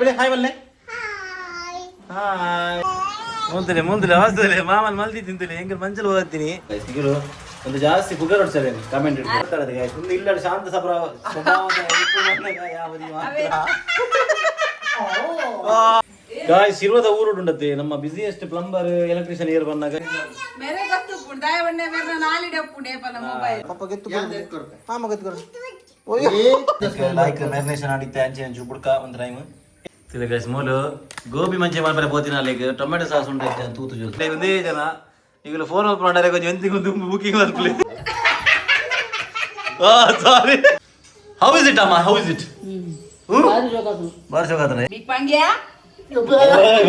ಬಲೆ ಹಾಯ್ ಬಲ್ಲೆ. ಹಾಯ್ ಮುಂದಲೆ ಮುಂದಲೆ ವಾಸ್ತಲೆ ಮಾಮನ್ ಮಲ್ದಿ ತಿಂತಲೆ ಹೆಂಗ ಮಂಚಲ್ ಹೋಗ್ತೀನಿ. ಸಿಗರು ಒಂದು ಜಾಸ್ತಿ ಪುಗರ್ ಹೊಡ್ಸಲೇನು ಕಮೆಂಟ್ ಮಾತಾಡೋದು ಗೈಸ್. ಒಂದು ಇಲ್ಲ, ಶಾಂತ ಸಬ್ರ ಸ್ವಭಾವದ ಯಾವದಿ ಮಾತ್ರ. ಗಾಯ್ಸ್, ಇರುವದ ಊರು ಉಂಡತ್ತೆ ನಮ್ಮ ಬಿಸಿಯೆಸ್ಟ್ ಪ್ಲಂಬರ್ ಎಲೆಕ್ಟ್ರಿಷಿಯನ್ ಏರ್ ಬಂದಾಗ. ಮೇರೆ ಗೊತ್ತು ದಾಯ ಒಣ್ಣೆ ಮೇರೆ ನಾಲಿಡೆ ಉಪ್ಪುಂಡೆ ಪಲ್ಲ ಮೊಬೈಲ್. ಪಪ್ಪ ಗೆತ್ತು, ಮಾಮ ಗೆತ್ತು. ಲೈಕ್ ಮ್ಯಾರಿನೇಷನ್ ಆಡಿತ್ತೆ ಅಂಚೆ ಅಂಚು ಬುಡ್ಕ ಒಂದು ಟೈಮ್ ತಿಳಿ ಗೈಸ್. ಮೂಲು ಗೋಬಿ ಮಂಚೆ ಮಲ್ಪರೆ ಪೋತಿನ ಅಲ್ಲಿಗೆ ಟೊಮೆಟೊ ಸಾಸ್ ಉಂಟೈತೆ ಅಂತ ತೂತು ಜೋಸ್. ಒಂದೇ ಜನ ಈಗಲೂ ಫೋನ್ ಮಲ್ಪಂಡರೆ ಕೊಂಚ ಎಂತಿಗೆ ಒಂದು ಬುಕಿಂಗ್ ಮಲ್ಪಲಿ. ಸಾರಿ, how is it ಅಮ್ಮ? How is it? ಬಾರಿ ಶೋಕಾತನೆ. ಬಿಗ್ ಪಂಗ್ಯಾ.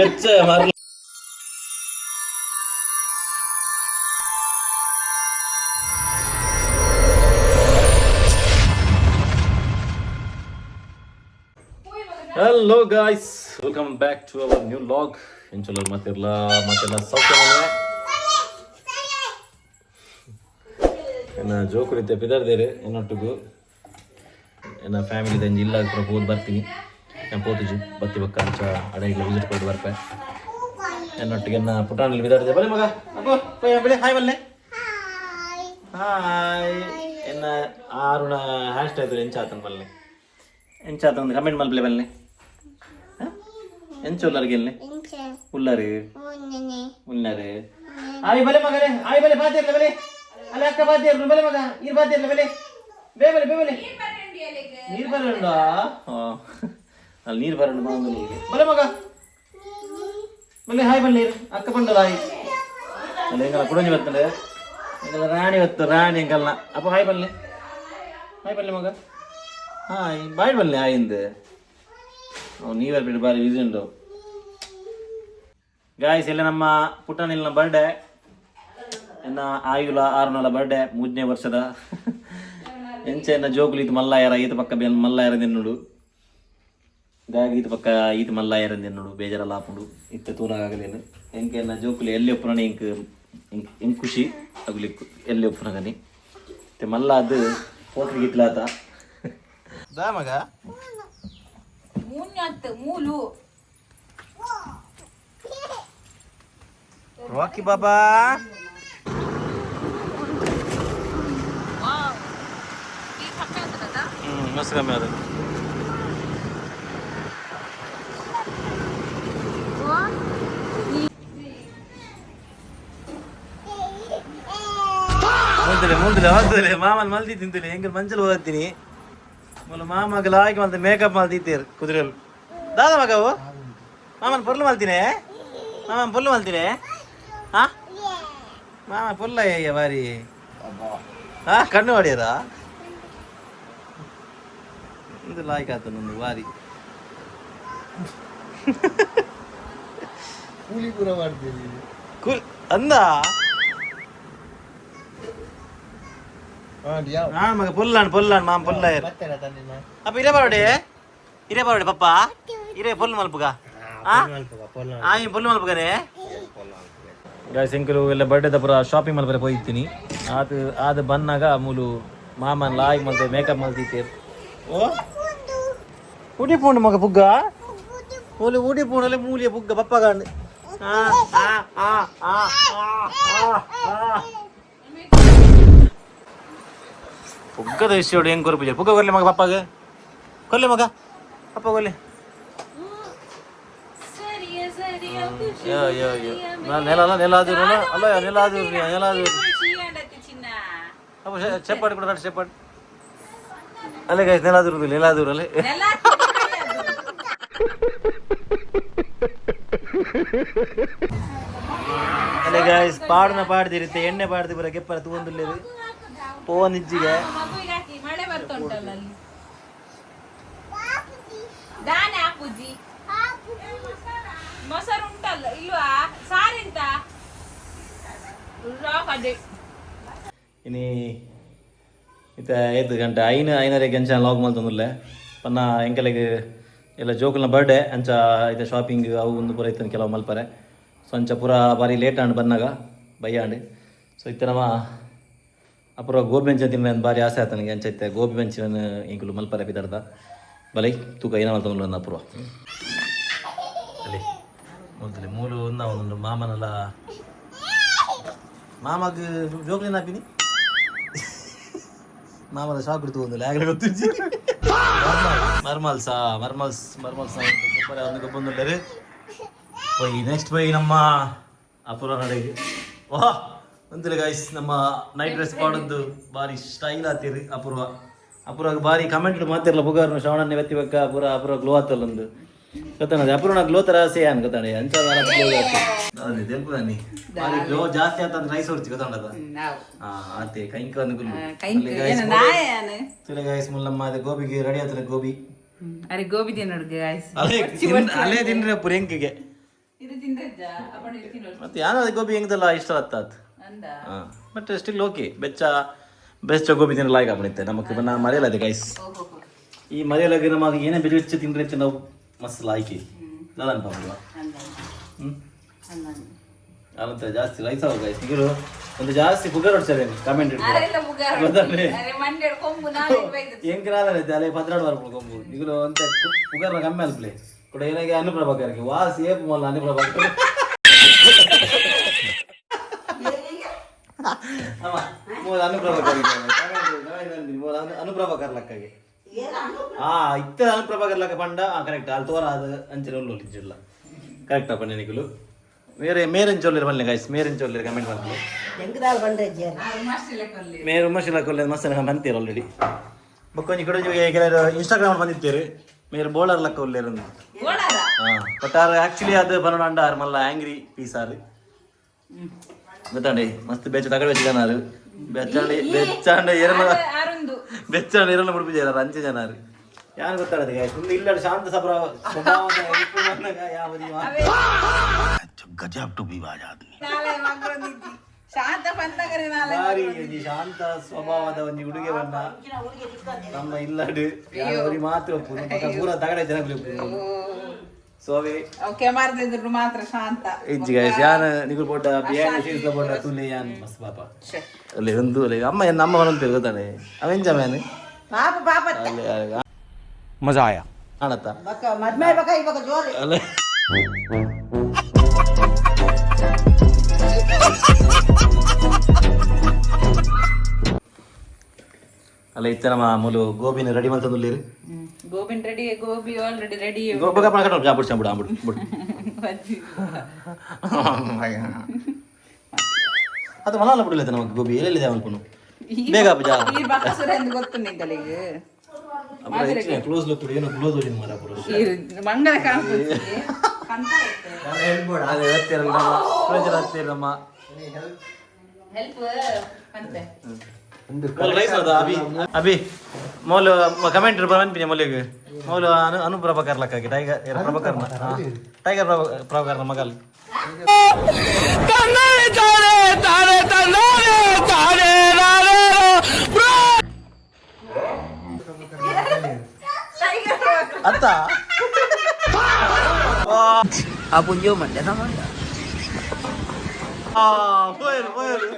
ವೆಚ್ಚ ಮಾರ್ಲ. Hello guys, welcome back to our new vlog. ಎಂಚಲ ಮತ್ತಿರ್ಲ ಮತ್ತೆಲ್ಲ ಸೌಖ್ಯ. ಎನ್ನ ಜೋಕುಲಿತ್ತೆ ಪಿದರ್ದೇರು ಎನ್ನೊಟ್ಟಿಗೂ ಎನ್ನ ಫ್ಯಾಮಿಲಿ ದಂಜಿ ಇಲ್ಲ ಪೂರ ಪೋದು ಬರ್ತೀನಿ. ನಾನು ಪೋತುಜಿ ಬತ್ತಿ ಬಕ್ಕ ಅಂಚ ಅಡೆ ಇಲ್ಲ ವಿಸಿಟ್ ಕೊಟ್ಟು ಬರ್ಪೆ. ಎನ್ನೊಟ್ಟಿಗೆ ಎನ್ನ ಪುಟಾಣಿಲಿ ಬಿದಾರ್ದೆ. ಬಲೆ ಮಗ, ಅಪ್ಪು ಬಲೆ, ಹಾಯ್ ಬಲ್ಲೆ. ಹಾಯ್. ಎನ್ನ ಆರುಣ ಹ್ಯಾಶ್ ಟ್ಯಾಗ್ ಎಂಚ ಆತನ ಬಲ್ಲೆ, ಎಂಚ ಆತನ ಕಮೆಂಟ್ ಮಲ್ಪಲೆ ಬಲ್ಲೆ. ಎಂಚ ಉಲ್ಲರಿಗೆ ಎಲ್ನೆ ಉಲ್ಲರು ಉಲ್ಲರು. ಆಯ್ ಬಲೆ ಮಗನೇ, ಆಯ್ ಬಲೆ, ಬಾತಿರ್ಲ ಬಲೆ. ಅಲ್ಲ ಅಕ್ಕ ಬಾತಿರ್ಲು ಬಲೆ ಮಗ, ನೀರು ಬಾತಿರ್ಲ ಬಲೆ, ಬೇ ಬಲೆ ಬೇ ಬಲೆ. ನೀರು ಬರಂಡ, ಅಲ್ಲಿ ನೀರು ಬರಂಡು ಮಾಂಗಲಿ ಬಲೆ ಮಗ ಬಲೆ. ಹಾಯ್ ಬಲ್ಲೆ, ಅಕ್ಕ ಬಂಡಲ ಹಾಯ್. ಅಲ್ಲ ಎಂಗಲ ಕುಡಂಜಿ ಬರ್ತದೆ, ಎಂಗಲ ರಾಣಿ ಬತ್ತು ರಾಣಿ ಎಂಗಲ್ನ. ಅಪ್ಪ ಹಾಯ್ ಬಲ್ಲೆ, ಹಾಯ್ ಬಲ್ಲೆ ಮಗ, ಹಾಯ್ ಬಾಯ್ ಬಲ್ಲೆ ಹಾಯ್ ಇಂದು. ಅವ್ನು ನೀವೇ ಬಿಡು, ಬಾರಿ ವಿಸಿ ಉಂಟು. ಗಾಯ್ಸ್, ಎಲ್ಲ ನಮ್ಮ ಪುಟ್ಟನಿಲ್ನ ಬರ್ಡೇ, ಎನ್ನ ಆಯುಲ ಆರುನಲ ಬರ್ಡೇ, ಮೂರನೇ ವರ್ಷದ. ಎಂಚ ಎನ್ನ ಜೋಕುಲು ಈತ ಮಲ್ಲಾಯರ ಈತ ಪಕ್ಕ ಬೇಲ್ ಮಲ್ಲಾಯರ ತಿನ್ನುಡು ಗಾಗಿ ಈತ ಪಕ್ಕ ಈತ ಮಲ್ಲಾಯರ ತಿನ್ನುಡು ಬೇಜಾರಲ್ಲ ಆಪುಂಡು ಇತ್ತೆ ತೂನಾಗಲೇನು. ಎಂಕ ಎನ್ನ ಜೋಕುಲು ಎಲ್ಲಿ ಒಪ್ಪುನ ಎಂಕ್ ಎಂಕ್ ಖುಷಿ ಅಗುಲಿ ಎಲ್ಲಿ ಒಪ್ಪುನಗನಿ. ಮತ್ತೆ ಮಲ್ಲ ಅದು ಪೋಟ್ರಿಗೆ ಇಟ್ಲಾತ ದಾ ಮಗ. ಮೂನ್ಯತ್ತು ಮೂಲು. ರಾಕಿ ಬಾಬಾ. ಮಸ್ತ್ ಕಮ್ಮಿ ಅದು. ಮುಂದಲೆ ಮುಂದಲೆ ಹೋಗ್ತದೆ ಮಾಮನ್ ಮಲ್ದಿ ತಿಂತಲೆ ಹೆಂಗ ಮಂಚಲ್ ಹೋಗ್ತೀನಿ. ಮೊಲ ಮಾಮಗ ಲಾಯ್ಕ್ ಮಲ್ತೆ ಮೇಕಪ್ ಮಲ್ದಿತ್ತೇರು ಕುದುರೆಲು. ದಾದ ಮಗವು ಮಾಮನ್ ಪೊರ್ಲು ಮಲ್ತಿನೇ, ಮಾಮನ್ ಪೊರ್ಲು ಮಲ್ತಿನೇ. ಹಾ ಮಾಮ ಪೊಲ್ಲ ಅಯ್ಯ ಬಾರಿ. ಹಾ ಕಣ್ಣು ಹೊಡೆಯದ ಇದು ಲಾಯ್ಕ್ ಆತ ನಂದು ಬಾರಿ. ಕೂಲಿ ಪೂರ ಮಾಡ್ತೀವಿ. ಕೂಲ್ ಅಂದ. ನಾನು ಮಗ ಪೊಲ್ಲಾಣ್ ಪೊಲ್ಲಾಣ್ ಮಾಮ ಪೊಲ್ಲ. ಅಪ್ಪ ಇರೇ ಬರೋಡೆ, ಇರೇ ಬರೋಡೆ ಪಪ್ಪ, ಇರೇ ಪೊಲ್ಲು ಮಲ್ಪುಗ. ಆ ಈ ಪೊಲ್ಲು ಮಲ್ಪುಗನೇ. ಗಾಯ್ಸ್, ಎಂಕಲು ಎಲ್ಲ ಬರ್ಡೇ ಪೂರ ಶಾಪಿಂಗ್ ಮಲ್ಪರೆ ಪೋಯಿತ್ತೀನಿ. ಆತು ಆದ ಬಂದಾಗ ಮೂಲು ಮಾಮನ್ ಲಾಯ್ಕ್ ಮಲ್ತೆ ಮೇಕಪ್ ಮಲ್ತಿತ್ತೇರು. ಓ ಉಡಿ ಪೋಂಡು ಮಗ ಪುಗ್ಗ ಓಲೆ ಉಡಿ ಪೋಂಡಲೆ ಮೂಲಿಯ ಪುಗ್ಗ ಪಪ್ಪಗಾಂಡ್. ಆ ಆ ಆ ಆ ಆ ಆ ಆ ಪುಗ್ಗದ ವಿಷಯ ಹೆಂಗ್ ಕೊರ್ಪುಜ. ಪುಗ್ಗ ಕೊರ್ಲೆ ಮಗ, ಪಪ್ಪಾಗ ಕೊರ್ಲೆ ಮಗ, ಪಪ್ಪ ಕೊರ್ಲೆ. ಯೋ ಯೋ ಯೋ, ನಾನು ನೆಲ ಅಲ್ಲ ನೆಲ ಆದಿರು ಅಲ್ಲ ನೆಲ ಆದಿರು ನೆಲ ಆದಿರು. ಚಿನ್ನ. ಅಪ್ಪ ಚೆಪ್ಪಾಡಿ ಕೂಡ ಚೆಪ್ಪಾಡಿ ಅಲ್ಲೇ. ಗೈಸ್, ನೆಲ ಆದಿರು ನೆಲ ಆದಿರು ಅಲ್ಲೇ. ನೆಲ. ಅಲ್ಲೇ ಗಾಯ್ಸ್, ಪಾಡುನ ಪಾಡ್ದಿರುತ್ತೆ ಎಣ್ಣೆ ಪಾಡ್ದಿ ಬರ ಕೆಪ್ಪರ ತೂವೊಂದುಲ್ಲೇರು ಪೋವನ್ ಇಜ್ಜಿಗೆ. ಮಗುವಿಗೆ ಹಾಕಿ, ಮಳೆ ಬರ್ತಾ ಉಂಟಲ್ಲ ಅಲ್ಲಿ. ದಾನೆ ಆಪುಜಿ ಮೊಸರು ಉಂಟಲ್ಲ ಇಲ್ವಾ? ಸಾರೆಂತ ಅದೇ. ಇನಿ ಇತ್ತೆ ಏತ್ ಗಂಟೆ? ಐನು ಐನರೆ ಗಂಚ ಲಾಗ್ ಮಲ್ತೊಂದುಲ್ಲೆ ಪನ್ನ. ಎಂಕಲೆಗ್ ಎಲ್ಲ ಜೋಕುಲ್ನ ಬರ್ಡೇ ಅಂಚ ಇತ್ತೆ ಶಾಪಿಂಗ್ ಅವು ಒಂದು ಪೂರ ಇತ್ತನ ಕೆಲವು ಮಲ್ಪರೆ. ಸೊ ಅಂಚ ಪೂರ ಬಾರಿ ಲೇಟ್ ಆಂಡ್ ಬನ್ನಾಗ ಬಯ್ಯಾಂಡ್. ಸೊ ಇತ್ತೆ ನಮ್ಮ ಅಪುರ ಗೋಬಿ ಮಂಚೂರಿಯನ್ ತಿನ್ನರೆ ಬಾರಿ ಆಸೆ ಆತ ನನಗೆ. ಅಂಚ ಇತ್ತೆ ಗೋಬಿ ಮಂಚೂರಿಯನ್ ಎಂಕುಲು ಮಲ್ಪರೆ ಪಿದರ್ದ. ಬಲೈ ತೂಕ ಏನ ಮಲ್ತೊಂದು ಅಪೂರ್ವ ಅಲ್ಲಿ ಮೊದಲು ಮೂಲು ಒಂದ ಒಂದು ಮಾಮನಲ್ಲ ಮಾಮಗ್ ಜೋಕ್ಲಿನ ಹಾಪಿನಿ ಮಾಮನ ಶಾಕ್ ಕೊಡ್ತು ಒಂದು ಲ್ಯಾಗ್ರೆ ಗೊತ್ತಿಜ್ಜಿ. ಮರ್ಮಲ್ಸಾ ಮರ್ಮಲ್ಸ್ ಮರ್ಮಲ್ಸ್ ಗೊಬ್ಬರ ಒಂದು ಗೊಬ್ಬಂದುಳ್ಳರು. ಪೊಯ್ ನೆಕ್ಸ್ಟ್ ಪೊಯ್ ನಮ್ಮ ಅಪೂರ್ವ ನಡೆಗೆ. ವಾಹ್, ಒಂದಿಲ್ಲ ಗೈಸ್, ನಮ್ಮ ನೈಟ್ ಡ್ರೆಸ್ ಪಾಡೊಂದು ಬಾರಿ ಸ್ಟೈಲ್ ಆತೀರಿ ಅಪೂರ್ವ. ಅಪೂರ್ವ ಬಾರಿ ಕಮೆಂಟ್ ಮಾತಿರಲ್ಲ ಪುಗಾರ್ನು ಶ್ರವಣನ್ನೇ ಬತ್ತಿ ಬಕ್ಕ ಅಪೂರ್ವ ಅಪೂರ್ವ ಗ್ಲೋ ಆತಲ್ಲ ಒಂದು ಗೊತ್ತಾಣ. ಅಪೂರ್ಣ ಗ್ಲೋ ತರ ಆಸೆ ಯಾನ್ ಗೊತ್ತಾಣ ಅಂಚ ಗ್ಲೋ ಆತು ತೆಲ್ಪುದಾನಿ. ಬಾರಿ ಗ್ಲೋ ಜಾಸ್ತಿ ಆತಂದ್ರೆ ರೈಸ್ ಹೊರ್ಚಿ ಗೊತ್ತಾಣದ. ನಾವು ಹಾ ಆತೆ ಕೈಂಕ ಒಂದು ಗುಲ್ಲು. ಕೈಂಕ ಏನ ನಾಯ. ತುಲೆ ಗೈಸ್, ಮುಲ್ಲಮ್ಮ ಅದು ಗೋಬಿಗೆ ರೆಡಿ ಆತಲ್ಲ ಗೋಬಿ. ಅರೆ ಗೋಬಿ ತಿನ್ನೋಡು ಗಾಯ್ಸ್. ಅಲ್ಲೇ ಅಲ್ಲೇ ತಿನ್ರಿ ಅಪ್ಪು ಹೆಂಕಿಗೆ. ಇದು ತಿಂದಜ್ಜ ಅಪ್ಪಣ ಇದು ತಿನ್ನೋಡು. ಮತ್ತೆ ಯಾರು ಗೋಬಿ ಹೆಂಗದಲ್ಲ ಇಷ್ಟ ಆತ್. ಅಂದ. ಬಟ್ ಸ್ಟಿಲ್ ಓಕೆ, ಬೆಚ್ಚ ಬೆಚ್ಚ ಗೋಬಿ ತಿನ್ನಲು ಲಾಯ್ಕ್ ಆಗ್ಬಿಡುತ್ತೆ ನಮಗೆ. ನಾ ಮರೆಯಲ್ಲ ಅದೇ ಗೈಸ್. ಓಹೋ. ಈ ಮರೆಯಲಾಗ ನಮಗೆ ಏನೇ ಬೆಚ್ಚ ಬೆಚ್ಚ ತಿಂದ್ರೆ ನಾವು ಮಸ್ತ್ ಲಾಯ್ಕಿ ದಾದನ್ ಪಾಪುವ. ಅಂದ. ಹ್ಮ್. ಅಂದ. ಅದಂತ ಜಾಸ್ತಿ ರೈಸ್ ಅವ ಗೈಸ್. ಇವರು ಒಂದು ಜಾಸ್ತಿ ಪುಗರ್ ಹೊಡ್ಸಾರೆ ಕಮೆಂಟ್. ಅರೆಲ್ಲ ಬುಗಾರ. ಗೊತ್ತಾನೆ. ಅರೆ ಮಂಡ್ಯಡ್ ಕೊಂಬು ನಾಳೆ ಬೈದು. ಎಂಕನಾಲ ಅಲೆ 12 ಬರ್ಪುಂಡು ಕೊಂಬು. ಇಗುಲು ಒಂತೆ ಪುಗರ್ನ ಕಮ್ಮಿ ಅಲ್ಪ್ಲೆ ಕೂಡ ಏನಾಗೆ ಅನುಪ್ರಭಾಕರ್ಗೆ ವಾ ಸೇಪ್ ಮೊಲ್ಲ ಅನುಪ್ರಭಾಕರ್ ಅಮ್ಮ ಮೂಲ ಅನುಪ್ರಭಾಕರ್ ಮೂಲ ಅನುಪ್ರಭಾಕರ್ ಲಕ್ಕಗೆ. ಆ ಇತ್ತ ಅನುಪ್ರಭಾಕರ್ ಲಕ್ಕ ಪಂಡ ಕರೆಕ್ಟ್ ಅಲ್ಲಿ ತೋರ ಅದು ಅಂಚಿನ ಉಳ್ಳು ಇಜ್ಜಿಲ್ಲ ಕರೆಕ್ಟ್ ಅಪ್ಪ ನಿನಗುಲು. ಬೇರೆ ಮೇರೆನ್ ಚೊಲ್ಲಿರ ಬನ್ನಿ ಗೈಸ್, ಮೇರೆನ್ ಚೊಲ್ಲಿರ ಕಮೆಂಟ್ ಮಾಡ್ಲಿ. ಆರು ಮಾಸ್ಟರ್ ಲೆಕ್ಕಲ್ಲಿ. ಮೇರು ಉಮಶಿಲ ಕೊಲ್ಲೆ ಮಸ್ತ್ ಬಂತೀರ ಆಲ್ರೆಡಿ. ಬೊಕ್ಕೊಂಜಿ ಕಡೆ ಕೆಲವರು ಇನ್ಸ್ಟಾಗ್ರಾಮ್ ಬಂದಿತ್ತೀರಿ ಮೇರು ಬೋಳರ್ ಲಕ್ಕ ಉಲ್ಲೇರು. ಓಡಾರ. ಹಾಂ, ಬಟ್ ಆರ್ ಆಕ್ಚುಲಿ ಅದು ಬರೋಣ ಅಂಡ ಆರ್ ಮಲ್ಲ ಆಂಗ್ರಿ ಪೀಸ್ ಆರ್ ಗೊತ್ತಾಂಡಿ. ಮಸ್ತ್ ಬೆಚ್ಚ ತಗಡೆ ಬೆಚ್ಚ ಜನ ಆರು ಬೆಚ್ಚಾಂಡಿ ಬೆಚ್ಚಾಂಡ ಎರಲ. ಆರೊಂದು. ಬೆಚ್ಚಾಂಡ ಎರಲ ಮುಡುಪು ಅಂಚೆ ಜನ ಆರು ಯಾರು ಗೊತ್ತಾಡದು ಗಾಯ್ಸ್. ಒಂದು ಇಲ್ಲ ಶಾಂತ ಸಬ್ರ ಸ್ವಭಾವದ ಇಪ್ಪು ಬಂದಾಗ ಯಾವ ನಾಳೆ ಮಕ್ಕಳೊಂದಿದ್ದಿ ಶಾಂತ ಬಂದಾಗರೆ ನಾಳೆ. ಬಾರಿ ಒಂಜಿ ಶಾಂತ ಸ್ವಭಾವದ ಒಂಜಿ ಹುಡುಗೆ ಬಣ್ಣ ನಮ್ಮ ಇಲ್ಲಡು ಯಾರು ಮಾತ್ರ ಒಪ್ಪುನು ಬೊಕ ಪೂರ ತಗಡೆ ಜನ ಒಪ್ಪುನು. ಸೊ ಅವೇ. ಓಕೆ ಮಾರ್ದಿದ್ರು ಮಾತ್ರ ಶಾಂತ. ಇಜ್ಜಿ ಗಾಯ್ಸ್, ಯಾನ್ ನಿಗುಲ್ ಬೋಟ ಬಿಹಾಂಡ್ ಸೀನ್ಸ್ ಬೋಟ ತುಲೆ ಯಾನ್ ಮಸ್ತ್ ಪಾಪ. ಅಲ್ಲಿ ಒಂದು ಅಲ್ಲಿ ಅಮ್ಮ ಎನ್ನ ಅಮ್ಮ ಬರಂತ ಗೊತ್ತಾನೆ ಅವ ಎಂಜ ಮ್ಯಾನ್. ಪಾಪ ಪಾಪ. ಅಲ್ಲಿ मजा आया. ಆಣತ್ತ. ಬಕ್ಕ ಮದ್ಮೆ ಬಕ್ಕ ಇವಾಗ ಜೋರು. ಅಲ್ಲ ಅಲ್ಲ ಇತ್ತ ನಮ್ಮ ಮೂಲು ಗೋಬಿನ ರೆಡಿ ಮಾಡ್ತಂದುಲ್ಲೇರು. ಗೋಬಿನ್ ready, gobi already ready. Gobi ಕಟ್ಟ ಬಿಡು ಬಿಡು ಬಿಡು ಬಿಡು. ಅದು ಮಲಾಲ ಬಿಡಲಿಲ್ಲ ನಮಗೆ ಗೋಬಿ ಎಲ್ಲೆಲ್ಲಿದೆ ಅವನು ಬೇಗ ಪೂಜಾ. ಈ ಬಕ್ಕಸುರ ಎಂದು ಗೊತ್ತು ನಿಂಗಳಿಗೆ. ಕ್ಲೋಸ್ ಲುಕ್ ಏನು ಕ್ಲೋಸ್ ಹೋಗಿ ಮಾರ ಪುರುಷ. ಈ ಮಂಗಲ ಕಾಣ್ತದೆ ಕಂತ. ಅದೇ ಹತ್ತಿರಲ್ಲ ನಮ್ಮ ಪ್ರಜರ ಹತ್ತಿರಮ್ಮ. ಹೆಲ್ಪ್ ಅಂತೆ. ರೈಸ್ ಅದ ಅಭಿ ಅಭಿ ಮೌಲು ಕಮೆಂಟ್ ಮನ್ಪಿನಿ ಮೌಲಿಗೆ ಮೌಲು ಅನು ಅನು ಪ್ರಭಾಕರ್ ಲಕ್ಕಾಗಿ ಟೈಗರ್ ಪ್ರಭಾಕರ್ನ ಟೈಗರ್ ಪ್ರಭಾಕರ್ನ ಮಗಲ್. ಅತ್ತ. ಆ ಪುಂಜೋ ಮಂಡ್ಯ. ಆ ಪೋಯರು ಪೋಯರು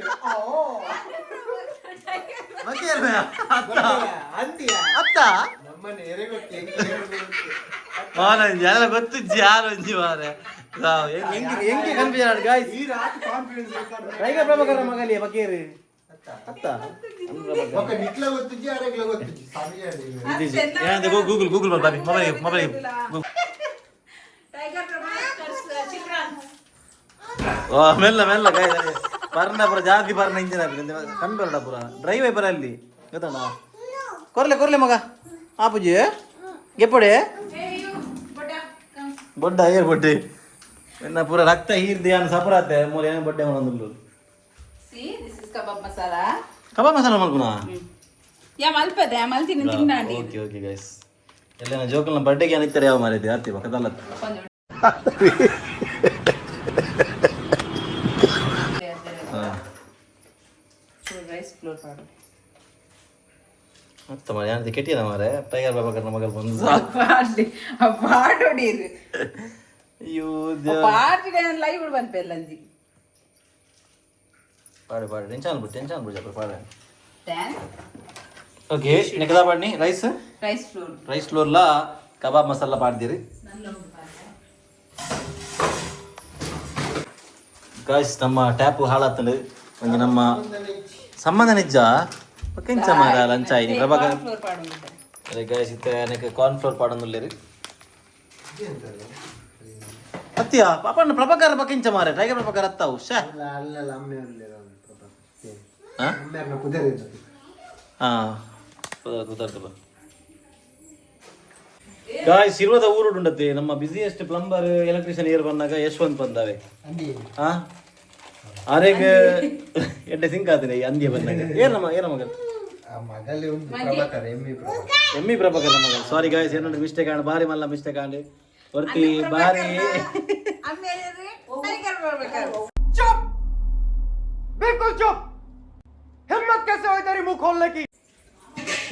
ಮತ್ತೇನು ಅತ್ತ ಅತ್ತ ಮಾರ ಎಲ್ಲ ಗೊತ್ತು ಯಾರು ಒಂಜಿ ಮಾರ ಹೆಂಗೆ ಹೆಂಗೆ ಕನ್ಫ್ಯೂಷನ್ ಗಾಯ್ಸ್. ಟೈಗರ್ ಪ್ರಭಾಕರ್ ಮಗಲಿ ಬಕೇರಿ ಅತ್ತ. Google Google Bobby mobile mobile. Tiger Prabhakar children. ಮೆಲ್ಲ ಮೆಲ್ಲ ಗಾಯ್ಸ್. ಪರ್ನ ಪುರ ಜಾಸ್ತಿ ಪರ್ನ ಇಂಜಿನ್ ಕಮ್ಮಿ ಬರಡ ಪುರ ಡ್ರೈವ್ ಪರ ಅಲ್ಲಿ ಗೊತ್ತಣ್ಣ. ಕೊರ್ಲೆ ಕೊರ್ಲೆ ಮಗ ಆಪುಜಿ ಗೆಪ್ಪಡೆ. ಬೊಡ್ಡ ಏರ್ ಬೊಡ್ಡೆ ಎನ್ನ ಪೂರ ರಕ್ತ ಹೀರ್ದು ಯಾನು ಸಪರಾತೆ ಮೂಲ ಏನೇ ಬೊಡ್ಡೆ ಒಂದುಲ್ಲು. See, this is kebab masala. ಕಬಾಬ್ ಮಸಾಲ ಮಲ್ಪುನಾ? ಯಾ ಮಲ್ಪದೆ ಮಲ್ತಿನ ತಿನ್ನಾಡಿ. ಓಕೆ ಓಕೆ ಗೈಸ್, ಎಲ್ಲ ಜೋಕಲ್ನ ಬರ್ಡೇಗೆ ಏನಿತ್ತಾರೆ ಯಾವ ಮಾರೈತಿ ಆತಿ ಪಕ್ಕದಲ್ಲ. ಹಾಂ. ರೈಸ್ ಫ್ಲೋರ್ ಪಾಡು. ಮತ್ತೆ ಮಾರೆ ಯಾರು ಕೆಟ್ಟಿದ ಮಾರೆ ಟೈಗರ್ ಬಾಬಾ ಮಗಲ್ ಬಂದು. ಪಾಡ್ಲಿ ಆ ಪಾಡೋಡಿರು. ಅಯ್ಯೋ. ಪಾರ್ಟಿ ಲೈವ್ ಬಂದ್ಪೆಲ್ಲ ಅಂಜಿ. ಪಾಡು ಪಾಡು, ಟೆನ್ಷನ್ ಬಿಡು ಟೆನ್ಷನ್ ಬಿಡು ಜಪ್ಪ ಪಾಡು. ಟ್ಯಾನ್. ಓಕೆ, ನೆಕದಾ ಪಾಡ್ನಿ ರೈಸ್. Rice flour. ರೈಸ್ ಫ್ಲೋರ್ಲ ಕಬಾಬ್ ಮಸಾಲ ಪಾಡ್ದಿರಿ. ಗಾಯ್ಸ್, ನಮ್ಮ ಟ್ಯಾಪ್ ಹಾಳಾತಂಡು. ಒಂಜಿ ನಮ್ಮ ಸಂಬಂಧ ನಿಜ ಕೆಂಚ ಮಾರ ಲಂಚ ಆಯ್ನಿ ಪ್ರಭಾಕರ್. ಫ್ಲೋರ್ ಪಾಡುಂಡು. ಅರೆ ಗಾಯ್ಸ್, ಇತ್ತೆ ನೆಕ್ ಕಾರ್ನ್ ಫ್ಲೋರ್ ಪಾಡೊಂದುಲ್ಲೆರ್. ಅತ್ತಿಯ ಪಾಪಣ್ಣ ಪ್ರಭಾಕರ್ ಬಕಿಂಚ ಮಾರೆ, ಟೈಗರ್ ಪ್ರಭಾಕರ್ ಅತ್ತಾವು ಶೇ. ಹಾ ಹಾ, ಗೊತ್ತಾಗ್ತದೆ. ಗಾಯ್ಸ್, ಇರುವದ ಊರುಡುಂಡತೆ ನಮ್ಮ ಬಿಸಿಯೆಸ್ಟ್ ಪ್ಲಂಬರ್ ಎಲೆಕ್ಟ್ರಿಷಿಯನ್ ಏರ್ ಬಂದಾಗ ಯಶವಂತ್ ಬಂದಾವೆ. ಹಾ, ಅರೆಗ್ ಎಡ್ಡೆ ಸಿಂಕ್ ಆತನೆ ಅಂದ್ಯ ಬಂದಾಗ. ಏನ್ ನಮ್ಮ ಏನ ಮಗ? ಎಮ್ಮಿ ಪ್ರಭಾಕರ್ ಮಗ. ಸಾರಿ ಗಾಯ್ಸ್, ಏನೋ ಮಿಸ್ಟೇಕ್ ಆಂಡ್, ಬಾರಿ ಮಲ್ಲ ಮಿಸ್ಟೇಕ್ ಆಂಡ್ ವರ್ತಿ ಬಾರಿ. ಆಮೇಲೆ ಟೈಗರ್ ಬರ್ಬೇಕಾದ್ರೆ. हिम्मत कैसे हुई तेरी मुंह खोलने की?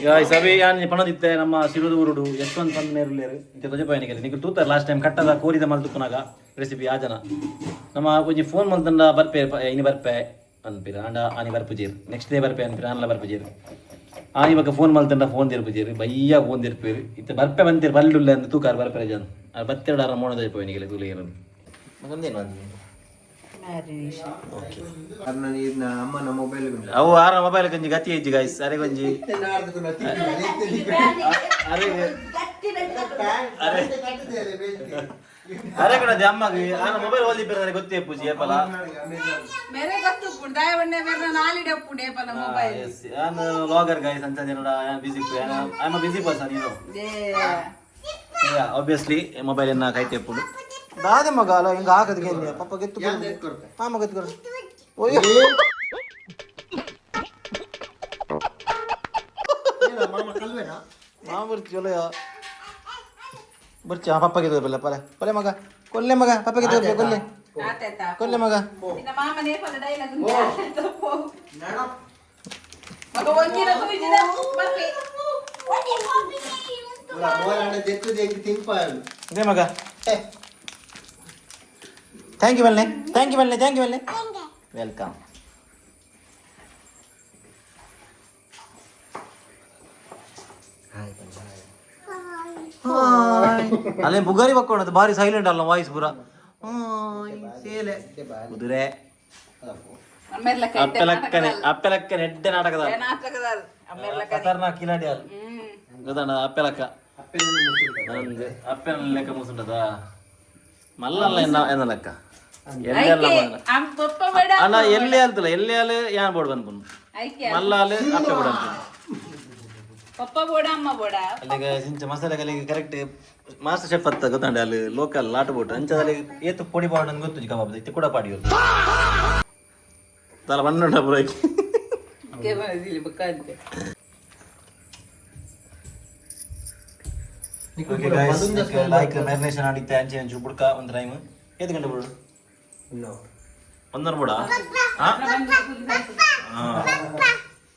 ಗಾಯ್ಸ್, ಅವಿ ಯಾನ್ ಪಣದಿತ್ತೆ ನಮ್ಮ ಸಿರುದ ಊರುಡು ಯಶವಂತ್ ಪಂದ್ ಮೇರುಲ್ಲೇರು ಇಂತ ತೊಜಪಾಯನಿಗೆ ನಿಕುಲು ತೂತಾರೆ. ಲಾಸ್ಟ್ ಟೈಮ್ ಕಟ್ಟದ ಕೋರಿದ ಮಲ್ತುಪ್ಪುನಾಗ ರೆಸಿಪಿ ಆ ಜನ ನಮ್ಮ ಒಂಜಿ ಫೋನ್ ಮಲ್ತಂಡ ಬರ್ಪೆ ಇನಿ ಬರ್ಪೆ ಅನ್ಪಿರ ಆಂಡ ಆನಿ ಬರ್ಪುಜೀರ್. ನೆಕ್ಸ್ಟ್ ಡೇ ಬರ್ಪೆ ಅನ್ಪಿರ, ಆನ್ಲ ಬರ್ಪುಜೀರ್. ಆನಿ ಬೊಕ ಫೋನ್ ಮಲ್ತಂಡ ಫೋನ್ ತಿರ್ಪುಜೀರ್, ಬಯ್ಯ ಫೋನ್ ತಿರ್ಪೇರು. ಇತ್ತೆ ಬರ್ಪೆ ಬಂತೀರ್ ಬಲ್ಲುಲ್ಲ ಅಂದ್ ತೂಕಾರ್ ಬರ್ಪೆ ಜನ ಬತ್ತೆರಡು ಆರ ಮೋಣದ ಪೋಯಿನಿಗೆ ತೂಲಿಗೆ ಮಗಂದೇನು. ಮ್ಯಾರಿನೇಷನ್. ಓಕೆ. ಅಮ್ಮನ ಮೊಬೈಲ್. ಅವು ಆರ ಮೊಬೈಲ್ ಕೊಂಜಿ ಗತಿ ಇಜ್ಜಿ ಗಾಯ್ಸ್. ಅರೆ ಕೊಂಜಿ ಅರೆ ಅರೆ ಅರೆ ಕಡೆ ಅಮ್ಮಗೆ ಆನ ಮೊಬೈಲ್ ಓದಿ ಬೇರೆ ಗೊತ್ತೇ ಪೂಜಿ ಏಪಲ. ಮೇರೆ ಗೊತ್ತು ದಾಯ ಒಣ್ಣೆ ಬೇರೆ ನಾಲಿಡೆ ಉಪ್ಪುಂಡು ಏಪಲ ಮೊಬೈಲ್. ನಾನು ವ್ಲಾಗರ್ ಗಾಯ್ಸ್ ಅಂತ ನೋಡ, busy, I am busy person you know. Obviously mobile ಎನ್ನ ಕೈ ತೆಪ್ಪುಡು ದಾದೆ ಮಗ ಅಲ್ಲ ಹಿಂಗ ಹಾಕದ್ ಪಾಪ ಗೆತ್ತು. ಹಾ ಮಗ, ಎತ್ತು. ಮಾಮ ಬರ್ತಿ ಚಲೋ ಬರ್ಚಿ. ಆ ಪಪ್ಪಗೆ ತೋರ್ಪಲ್ಲ ಪಲೆ ಪಲೆ ಮಗ ಕೊಲ್ಲೆ ಮಗ ಪಪ್ಪಗೆ ತೋರ್ಪೆ ಕೊಲ್ಲೆ. ಆತಾಯ್ತಾ? ಕೊಲ್ಲೆ ಮಗ. ನಿನ್ನ ಮಾಮನೇ ಪದ ಡೈಲಾಗ್ ಮಗ ಒಂಜಿನ ತೂಜಿನ ಬರ್ಪೆ. ಇದೇ ಮಗ. Thank you ಬಲ್ಲೆ, thank you ಬಲ್ಲೆ, thank you ಬಲ್ಲೆ, welcome. ಅಲ್ಲೇ ಬುಗಾರಿ ಬಕ್ಕೊಂಡದ್ದು ಭಾರಿ ಸೈಲೆಂಟ್ ಅಲ್ಲ ವಾಯ್ಸ್ ಪೂರ. ಹಾಯ್, ಸೇಲೆ ಕುದುರೆ. ಅಮ್ಮೆರ್ಲಕ್ಕ ಎಡ್ಡೆ. ಅಪ್ಪೆಲಕ್ಕನೆ ಅಪ್ಪೆಲಕ್ಕನೆ ಎಡ್ಡೆ ನಾಟಕದ. ನಾಟಕದಾರ್ ಅಮ್ಮೆರ್ಲಕ್ಕ. ಖತರ್ನಾಕ್ ಕಿಲಾಡಿ ಅಲ್ಲ ಗೊತ್ತಣ್ಣ ಅಪ್ಪೆಲಕ್ಕ. ನಂದು ಅಪ್ಪೆನ ಲೆಕ್ಕ ಮುಸುಂಟದ ಮಲ್ಲಲ್ಲ ಎನ್ನ ಎನ್ನ ಲೆಕ್ಕ ಎಲ್ಲೆಲ್ಲ ಮಲ್ಲ. ಅಮ್ ಪಪ್ಪ ಬೇಡ. ಅಣ್ಣ ಎಲ್ಲೇ ಅಲ್ತಲ್ಲ, ಎಲ್ಲೇ ಅಲ್ಲ ಯಾನ್ ಬೋರ್ಡ್ ಬಂದ್ಪುನು. ಐಕೆ. ಮಲ್ಲಾಲ್ ಅಪ್ಪೆ ಬೋರ್ಡ್ ಅನ್ಪುನು. ಪಪ್ಪ ಬೋಡ ಅಮ್ಮ ಬೋಡ. ಅಲ್ಲಿಗೆ ಸಿಂಚ ಮಸಾಲೆ ಕಲಿಗೆ ಕರೆಕ್ಟ್ ಮಾಸ್ಟರ್ ಶೆಫ್ ಅತ್ತ ಗೊತ್ತಂಡೆ. ಅಲ್ಲಿ ಲೋಕಲ್ ಲಾಟ ಬೋಟ್ ಅಂಚದಲ್ಲಿ ಏತು ಪೊಡಿ ಪಾಡು ಅಂತ ಗೊತ್ತು ಕಬಾಬ್ ಇತ್ತು ಕೂಡ ಪಾಡಿ ತಲ ಬಣ್ಣ ಪುರಕ್ಕೆ. ಬುಕ್ಕಂತೆ. ಓಕೆ ಗೈಸ್, ಲೈಕ್ ಮ್ಯಾರಿನೇಷನ್ ಆಡಿತ್ತೆ ಅಂಚೆ ಅಂಚು ಬುಡ್ಕ ಒಂದು ಟೈಮ್ ಏತು ಗಂಟೆ ಬಿಡು? ಒಂದರ ಬುಡ.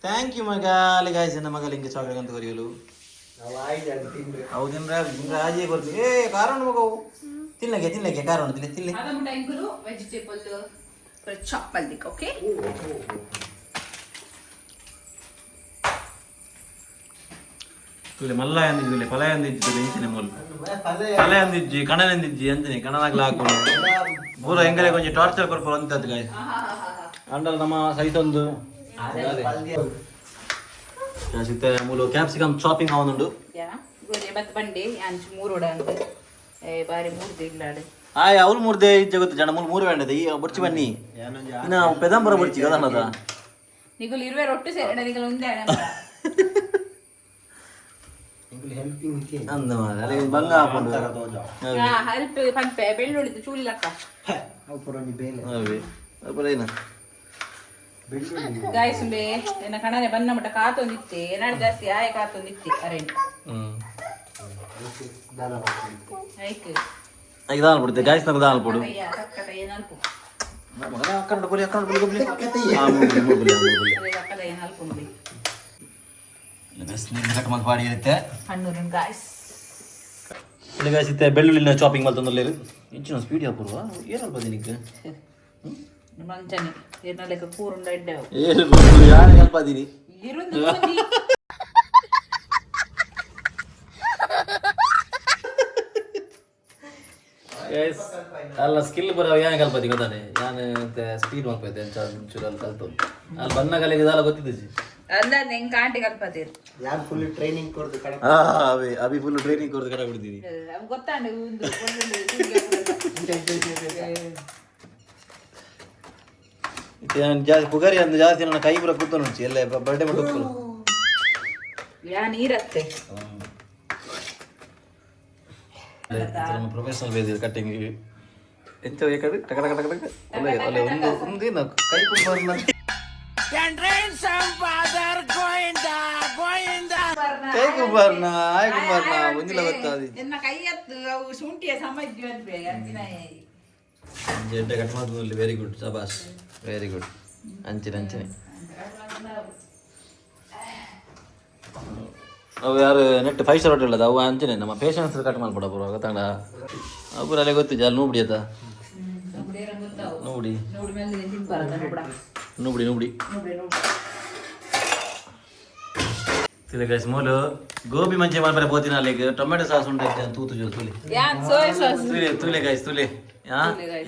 Thank you ಮಗ. ಅಲ್ಲಿ ಗಾಯ್ಸ್, ನನ್ನ ಮಗ ಲಿಂಗ ಚಾಕ್ಲೇಟ್ ಅಂತ ಕರೆಯಲು ಹೌದಿನ್ರ ತಿಂದ್ರೆ ಆಜೆ ಕೊರ್ಪಿ. ಏ ಕಾರಣ ಮಗ ತಿನ್ನಕ್ಕೆ ತಿನ್ನಕ್ಕೆ ಕಾರಣ ತಿನ್ನೆ ತಿನ್ನೆ. ಅದ ಟೈಂಕುಲು ವೆಜಿಟೇಬಲ್ ಚಾಪ್ ಮಲ್ದಿಕ್. ಓಕೆ. ತುಲೆ ಮಲ್ಲ ಅಂದಿದ್ದಿಲ್ಲ ಫಲ ಅಂದಿದ್ದು ಇಂಚನೆ ಮೂಲ ಫಲ ಅಂದಿಜ್ಜಿ ಕಣನ್ ಅಂದಿಜ್ಜಿ ಅಂಚನೆ ಕಣನಾಗ್ಲ ಹಾಕೊಂಡು ಪೂರ ಎಂಗಲೆ ಕೊಂಚ ಟಾರ್ಚರ್ ಕೊರ್ಪು ಅಂತದ್ದು ಗಾಯ್ಸ್. ಅಂಡಲ್ ನಮ್ಮ ಸೈತೊಂದು ಸಿತ್ತೆ ಮೂಲು ಕ್ಯಾಪ್ಸಿಕಮ್ ಚಾಪಿಂಗ್ ಆವೊಂದುಂಡು. ಯಾ ಗೋರಿ ಬತ್ ಬಂಡಿ ಅಂಚು ಮೂರೋಡ ಅಂತ ಏ ಬಾರಿ ಮೂರ್ದು ಇಲ್ಲಾಡು. ಆಯ್ ಅವ್ರು ಮೂರ್ದೆ ಇಜ್ಜೆ ಗೊತ್ತು ಜನ ಮೂರು ಮೂರು ಬೇಂಡದೆ ಈ ಬೊರ್ಚಿ ಬನ್ನಿ ಇನ್ನ ಪೆದಂಬರ ಬೊರ್ಚಿ ಗೊತ್ತಣ್ಣದ. ನಿಗುಲು ಇರುವೆ ರೊಟ್ಟು ಸೇರಡ ನಿಗುಲು ಒಂದೇ. ಅಂದ ಮಾರ್ರೆ, ಅಲ್ಲಿ ಬಂಗ ಹಾಕೊಂಡು. ಹೆಲ್ಪ್ ಪನ್ಪೆ ಬೆಳ್ಳುಳ್ಳಿದ್ದು ಚೂಲಿಲಕ್ಕ. ಅವೇ ಅಪ್ಪರ ಏನ? ಗಾಯಸುಂಬೆ ಎನ್ನ ಕಣನೆ ಬನ್ನ ಮಟ್ಟ ಕಾತೊಂದಿತ್ತೆ ಏನಾಡು ಜಾಸ್ತಿ ಆಯ ಕಾತೊಂದಿತ್ತೆ ಅರೆ. ಹ್ಮ್. ಐಕ್. ದಾಲ್ ಪುಡ್ತೆ ಗಾಯ್ಸ್ ನಂಗೆ ದಾಲ್ ಪುಡು. ಅಯ್ಯ ಕಕ್ಕಟ ಏನಲ್ಪು. ಮಗನ ಅಕ್ಕಂಡು ಕೊಲಿ ಅಕ್ಕಂಡು ಕೊಲಿ ಕೊಲಿ ಆ ಮೂರು ಮೂರು ಮೂರು ಮೂರು. ಅರೆ ಅಕ್ಕದ ಏನಲ್ಪು ಮುಡಿ. ಕಟ್ ಮಾಡಿ ಇರುತ್ತೆ. ಹಣ್ಣೂರಿನ ಗಾಯ್ಸ್. ಇಲ್ಲಿ ಸಿತ್ತೆ ಬೆಳ್ಳುಳ್ಳಿನ ಚಾಪಿಂಗ್ ಮಲ್ತೊಂದುಲ್ಲೇರು. ಇಂಚಿನ ಸ್ಪೀಡ್ ಹಾಪುರುವ ಏನಲ್ಪ ದಿನಿಕ್. ಮಂಚನೆ ಏನ ಲೆಕ್ಕ ಕೂರುಂಡ ಇಡ್ಡೆ. ಏನು ಯಾರು ಹೆಲ್ಪ್ ಅದೀನಿ. ಇರುಂದು. ಎಸ್ ಅಲ್ಲ ಸ್ಕಿಲ್ ಬರೋ ಯಾನ್ ಕಲ್ಪತಿ ಗೊತ್ತಾನೆ ಯಾನ್ ಸ್ಪೀಡ್ ಮಾಡ್ಪೈತೆ ಎಂಚ ಒಂಚೂರು ಅಲ್ಲಿ ಕಲ್ತು ಅಲ್ಲಿ ಬಂದಾಗ ಇದೆಲ್ಲ ಗೊತ್ತಿದ್ದಿಜಿ. ಅಲ್ಲ, ನಿಂಗೆ ಕಾಂಟಿ ಕಲ್ಪತಿರ್. ಯಾರು ಫುಲ್ ಟ್ರೈನಿಂಗ್ ಕೊಡ್ದು ಕಡೆ. ಅವಿ ಅಭಿ ಫುಲ್ ಟ್ರೈನಿಂಗ್ ಕೊಡ್ದು ಕಡೆ ಬಿಡ್ತೀನಿ. ಅವ್ ಗೊತ್ತಾಂಡ ಒಂದು. ಜಾಸ್ತಿ ಪುಗರಿ ಅಂದ್ರೆ ಜಾಸ್ತಿ ನನ್ನ ಕೈ ಪೂರ ಕೂತು ಉಂಟು ಎಲ್ಲ ಬರ್ಡೇ ಮಾಡಿ ಹೋಗ್ತಾರೆ. ಯಾ ನೀರತ್ತೆ. ನಮ್ಮ ಪ್ರೊಫೆಷನಲ್ ಬೇಸ್ ಕಟ್ಟಿಂಗ್ ಎಂತ ಕಡೆ ಟಕ ಟಕ ಟಕ ಟಕ ಒಳ್ಳೆ ಒಳ್ಳೆ ಒಂದು ಒಂದು ಕೈ ಕುಂಬಾರ್ನ ಕೈ ಕುಂಬಾರ್ನ ಆಯ್ ಕುಂಬಾರ್ನ ಒಂದಿಲ್ಲ ಗೊತ್ತಾದಿ. ಎನ್ನ ಕೈ ಹತ್ತು ಅವು ಶುಂಠಿಯ ಸಮಜ್ಜು ಅನ್ಪೆ ಅಂಚಿನ. ಎಡ್ಡೆ ಕಟ್ ಮಾಡ್ದು, ವೆರಿ ಗುಡ್, ಸಬಾಸ್, ವೆರಿ ಗುಡ್. ಅಂಚಿನ ಅಂಚಿನ ಅವು ಯಾರು ನೆಟ್ ಫೈವ್ ಸ್ಟಾರ್ ಹೋಟೆಲ್ ಅದ ಅವು ಅಂಚನೆ ನಮ್ಮ ಪೇಷನ್ಸ್ ಕಟ್ ಮಾಡ್ಬೇಡ ಪೂರ ಗೊತ್ತಾಂಡ. ಅವು ಅಲ್ಲೇ ಗೊತ್ತಿದ್ದೆ ಅಲ್ಲಿ ನೋಬಿಡಿ ಆತ ನೋಡಿ. ನೋಡಿ ಮೇಲೆ ತಿನ್ಬಾರದ ನೋಡ. ನೋಬಿಡಿ ನೋಬಿಡಿ. ನೋಡಿ ನೋಡಿ. ತಿಳಿ ಗೈಸ್, ಮೂಲು ಗೋಬಿ ಮಂಚೆ ಮಾಡ್ಬಾರೆ ಪೋತಿನ ಅಲ್ಲಿಗೆ ಟೊಮೆಟೊ ಸಾಸ್ ಉಂಟು ತೂತು ಜೋ ತುಲಿ. ಯಾನ್ ಸೋಯ್ ಸಾಸ್. ತುಲೆ ತುಲೆ ಗೈಸ್ ತುಲೆ. ಹಾ,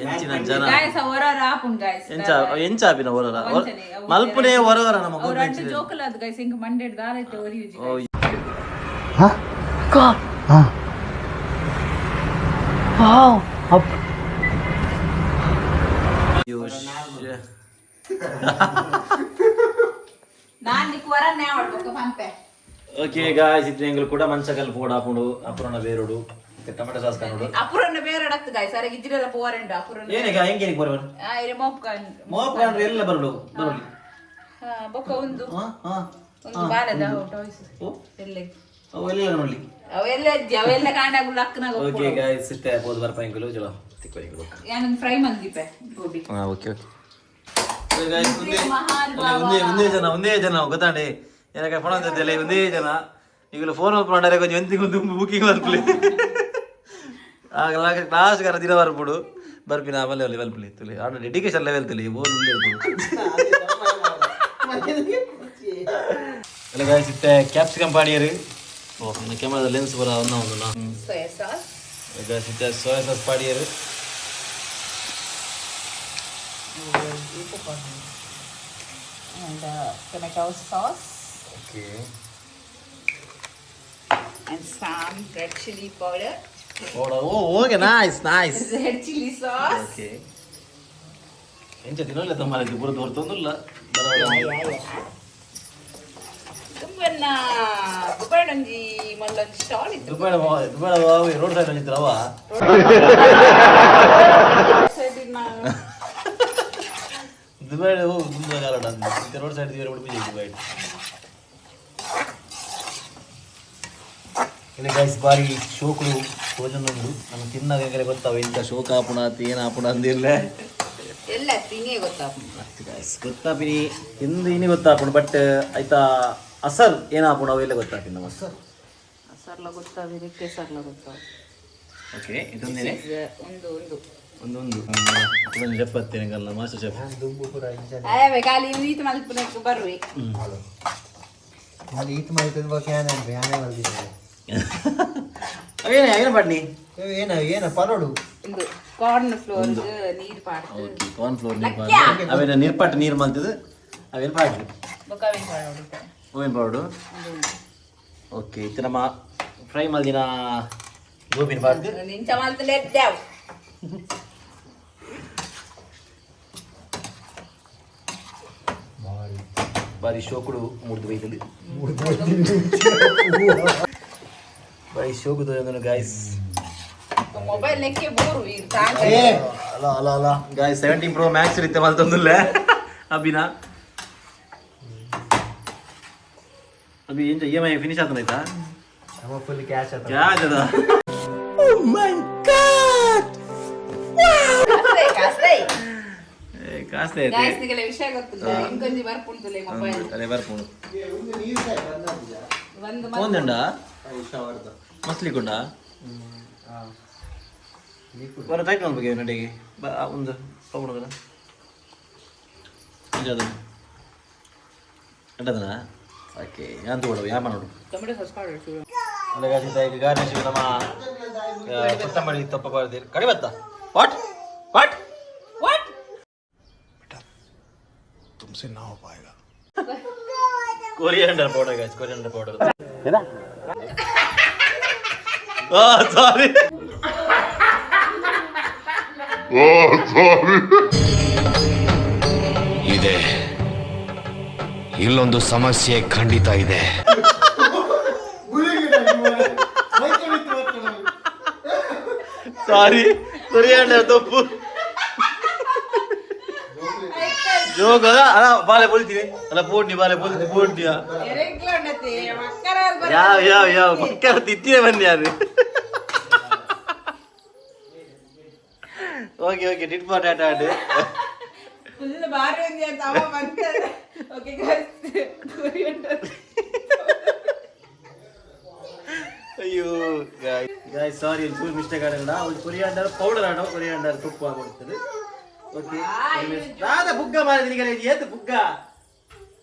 ಎಂಚಿನ ಜನ. ಗಾಯ್ಸ್, ಹೊರ ಆಪುಂಡು ಗಾಯ್ಸ್. ಎಂಚ ಎಂಚ ಆಪಿನ ಹೊರರ ಮಲ್ಪುನೇ ಹೊರವರ ನಮ್ಮ ಗೋಬಿ ಅವ್ರ ಮಂಚೂರಿಯನ್. ಜೋಕಲ್ ಅದು ಗೈಸ್, ಹಿಂಗ್ ಮಂಡೆಡ್ ದಾರ ಐತೆ ಒರಿಯುಜಿ. ಓ. ಅಯ್ಯೋ, ಶ್ಯೆ. ನಾನ್ ನಿಕ್ ವರನ್ನೇ ಆಡ್ಬೇಕು ಪಂಪೆ. ಓಕೆ ಗಾಯ್ಸ್, ಇತ್ತು ಎಂಗಳು ಕೂಡ ಮಂಚಕಲ್ ಪೋಡ ಹಾಕೊಂಡು ಅಪುರನ ಬೇರೋಡು ಟೊಮೆಟೊ ಸಾಸ್ ಕಾಣೋಡು. ಅಪುರನ್ನ ಬೇರೆ ಅಡತ್ತು ಗಾಯ್ಸ್, ಅರೆ ಇಜ್ಜಿರೆಲ್ಲ ಪೋರೆಂಡು ಅಪುರನ್ನ. ಏನೀಗ ಹೆಂಗೆ ಬರೋಣ? ಆ ಇರೆ ಮೋಪ್ಕನ್. ಮೋಪ್ ಕಾಣ್ರೆ ಎಲ್ಲ ಬರೋಡು ಬರೋಲಿ. ಬೊಕ್ಕ ಒಂದು ಹಾ ಹಾ. ಒಂದು ಬಾಲದ ಟಾಯ್ಸ್. ಓ. ಎಲ್ಲೆ? ಅವು ಎಲ್ಲ ನೋಡ್ಲಿ. ಅವೆಲ್ಲ ಅಜ್ಜಿ ಅವೆಲ್ಲ ಕಾಂಡಾಗುಲ್ಲ ಅಕ್ಕನಾಗ. ಓಕೆ ಗಾಯ್ಸ್, ಇತ್ತೆ ಪೋದು ಬರ್ಪ ಎಂಕುಲು ಚಲೋ ತಿಕ್ಕು ಎಂಕುಲು. ಯಾನೊಂದು ಫ್ರೈ ಮಂದಿಪೆ ಗೋಬಿ. ಹಾ, ಓಕೆ ಓಕೆ ಗೈಸ್, ಒಂದೇ ಒಂದೇ ಒಂದೇ ಜನ ಒಂದೇ ಜನ ಗೊತ್ತಾಂಡೆ ಏನಕ್ಕೆ ಫೋನ್ ಅಂತಿದ್ದಲ್ಲ ಒಂದೇ ಜನ ಈಗಲೂ ಫೋನ್ ಓಪನ್ ಮಾಡಾರೆ ಕೊಂಚ ಎಂತಿಗೆ ಒಂದು ಬುಕಿಂಗ್ ಬರ್ಪುಲಿ ಆಗ ಕ್ಲಾಸ್ ಗಾರ ದಿನ ಬರ್ಪುಡು ಬರ್ಪಿನ ಆಮೇಲೆ ಅಲ್ಲಿ ಬಲ್ಪುಲಿ ತುಲಿ ಆಡ ಡೆಡಿಕೇಶನ್ ಲೆವೆಲ್ ತುಲಿ ಬೋಲ್ ಎಲ್ಲ ಗಾಯ್ಸ್. ಇತ್ತೆ ಕ್ಯಾಪ್ಸಿಕಮ್ ಪಾಡಿಯರು. ಓ, ನನ್ನ ಕ್ಯಾಮ್ರಾದ ಲೆನ್ಸ್ ಬರ ಒಂದ ಒಂದು ಸೋಯಾ ಸಾಸ್. ಗಾಯ್ಸ್, ಇತ್ತೆ ಸೋಯಾ ಸಾಸ್ ಪಾಡಿಯರು. And tomato sauce. Okay. And some red chili powder. Oh, okay, nice nice. Red chili sauce. Okay, ಎಂಚ ತಿನ್ನಲ್ಲ ತಮ್ಮ ಪೂರ ತೋರ್ತೊಂದುಲ್ಲ. ತುಂಬನ್ನ ದುಬೈಡೊಂಜಿ ಮಲ್ಲೊಂಜಿ ಸ್ಟಾಲ್ ಇತ್ತು. ದುಬೈಡ ದುಬೈಡ ರೋಡ್ ಸೈಡ್ ಒಂಜಿತ್ರವ. ದುಬೈಡ ತುಂಬ ಕಾಲಡ ರೋಡ್ ಸೈಡ್ ತೀರ ಉಡುಪಿ ದುಬೈಡ್. ಇಲ್ಲಿ ಗೈಸ್, ಬಾರಿ ಶೋಕುಡು ಭೋಜನ ಉಂಡು. ನಮ್ಮ ತಿನ್ನಾಗ ಎಂಕಲೆ ಗೊತ್ತಾವ ಇಂಥ ಶೋಕ ಆಪುಣ ಏನು ಆಪುಣ ಅಂದಿಲ್ಲ. ಎಲ್ಲ ತಿನ್ನಿಯೇ ಗೊತ್ತಾಪುಂಡು. ಗೈಸ್, ಗೊತ್ತಾಪಿನಿ ತಿಂದು ಇನಿ ಗೊತ್ತಾಪುಂಡು, ಬಟ್ ಆಯ್ತಾ ಅಸರ್ ಏನಾಪುಂಡು ಅವೆಲ್ಲ ಗೊತ್ತಾಪಿನ ನಮ್ಮ ಸರ್ಲ ಗೊತ್ತಾವಿದೆ, ಕೆಸರ್ಲ ಗೊತ್ತಾವ. ಓಕೆ, ಇದೊಂದೇನೆ. ಒಂದು ಒಂದು. ಒಂದೊಂದು ಇದೊಂದು ಚೆಫ್ ಹತ್ತೇನೆ ಮಾಸ್ಟರ್ ಚೆಫ್. ದುಂಬು ಪೂರ ಇಂಜನ್. ಅಯ್ಯವೇ ಖಾಲಿ ಈತ ಮಲ್ಪುನಕ್ಕೆ ಬರುವೆ. ಅಲ್ಲಿ ಈತ್ ಮಲ್ತದ ಬಗ್ಗೆ ಯಾನೆ ಯಾನೆ ಮಲ್ದಿದ್ದಾರೆ. ಅವೇನೆ ಏನು ಬನ್ನಿ. ಏನ ಏನ ಪರೋಡು. ಒಂದು ಕಾರ್ನ್ ಫ್ಲೋರ್ ನೀರು ಪಾಡ್ದು. ಓಕೆ, ಕಾರ್ನ್ ಫ್ಲೋರ್ ನೀರು ಪಾಡ್ದು ಅವೇನ ನೀರ್ಪಾಟ್ ನೀರು ಮಲ್ತದು ಅವೇನು ಪಾಡ್ಲಿ. ಬೊಕ್ಕ ಅವೇನು ಪಾಡೋಡು. ಹೂವಿನ ಪೌಡ್ರು. ಓಕೆ, ಇದು ನಮ್ಮ ಫ್ರೈ ಮಲ್ದಿನ ಗೋಬಿನ ಪಾಡ್ದು. ನಿಂಚ ಮಲ್ತಲೇ ಎದ್ದಾವು. ಬಾರಿ ಶೋಕುಡು ಮುರಿದು ಬೈತಲ್ಲಿ ಬಾರಿ ಶೋಕುದು ಗಾಯ್ಸ್. ಮೊಬೈಲ್ ನೆಕ್ಕೆ ಬೋರು ಈಗ ತಾಂಡ. ಅಲ್ಲ ಅಲ್ಲ ಅಲ್ಲ ಗಾಯ್ಸ್, 17 ಪ್ರೋ ಮ್ಯಾಕ್ಸ್ ರೀತಿ ಮಲ್ತೊಂದುಲ್ಲ ಅಭಿನಾ ಅಭಿ ಎಂಚ ಇ ಎಮ್ I finish ಆತನಾಯ್ತಾ? ನಮ್ಮ ಫುಲ್ ಕ್ಯಾಶ್ ಆತ. ಯಾವ್ದದ? ಕಾಸ್ತೆ. ಕಾಸ್ತೆ ಐತೆ. ಗಾಯ್ಸ್, ನಿಗಲೆ ವಿಷಯ ಗೊತ್ತಿಲ್ಲ, ಇಂಕೊಂಜಿ ಬರ್ಪುಂಟುಲೆ ಮೊಬೈಲ್. ಅದೇ ಬರ್ಪುಂಡು. ಒಂದು ಒಂದುಂಡ ಮಸ್ಲಿ ಕುಂಡ ಬರ ಟೈಟ್ ಮಾಡ್ಬೇಕು ನಡಿಗೆ ಬ ಆ, ಒಂದು ತಗೊಂಡು ಅದು ಎಂಟದನ. ಓಕೆ, ಯಾನ್ ತಗೊಳ್ಳುವ ಯಾ ಮಾಡೋಡು. ಟೊಮೆಟೊ ಸಾಸ್ ಪಾಡೋಡು ಚೂರು. ಅಲ್ಲ ಗಾಯ್ಸ್, ಈಗ ಗಾರ್ನಿಶ್ ನಮ್ಮ ಕೊತ್ತಂಬರಿ ತಪ್ಪ ಬಾರ್ದಿರ್ ಕಡಿ ಬತ್ತ. What what what? तुमसे ना हो पाएगा. Coriander powder guys, coriander powder. Sorry. ಇದೆ, ಇಲ್ಲೊಂದು ಸಮಸ್ಯೆ ಖಂಡಿತ ಇದೆ. ಸಾರಿ, ಕೊರಿಯಾಂಡರ್ ತಪ್ಪು. ಜೋಗ ಅಲ್ಲ, ಬಾಲೆ ಬೋಲ್ತೀನಿ ಅಲ್ಲ, ಪೋಡ್ನಿ ಬಾಲೆ ಬೋಲ್ತೀನಿ ಪೋಡ್ನಿಯ. ಯಾವ ಯಾವ ಯಾವ ಮಕ್ಕಳ ತಿತ್ತಿನೇ ಬನ್ನಿ ಯಾರು. Okay okay, tit for tat ಆಡು. ಫುಲ್ ಬಾರಿ ఉంది ಅಂತ ಅವ ಬಂತಾರೆ. Okay guys, coriander. ಅಯ್ಯೋ ಗಾಯ್ಸ್, ಸಾರಿ, ಚೂರು ಮಿಸ್ಟೇಕ್ ಆಡಲ್ಲ. ಒಂದು ಕೊರಿಯಾಂಡರ್ ಪೌಡರ್ ಆಡೋ, ಕೊರಿಯಾಂಡರ್ ತುಪ್ಪ ಆಗ್ಬಿಡ್ತದೆ. ಓಕೆ, ದಾದ ಬುಗ್ಗ ಮಾಡಿದ್ರಿ ಈಗ. ಏತು ಬುಗ್ಗ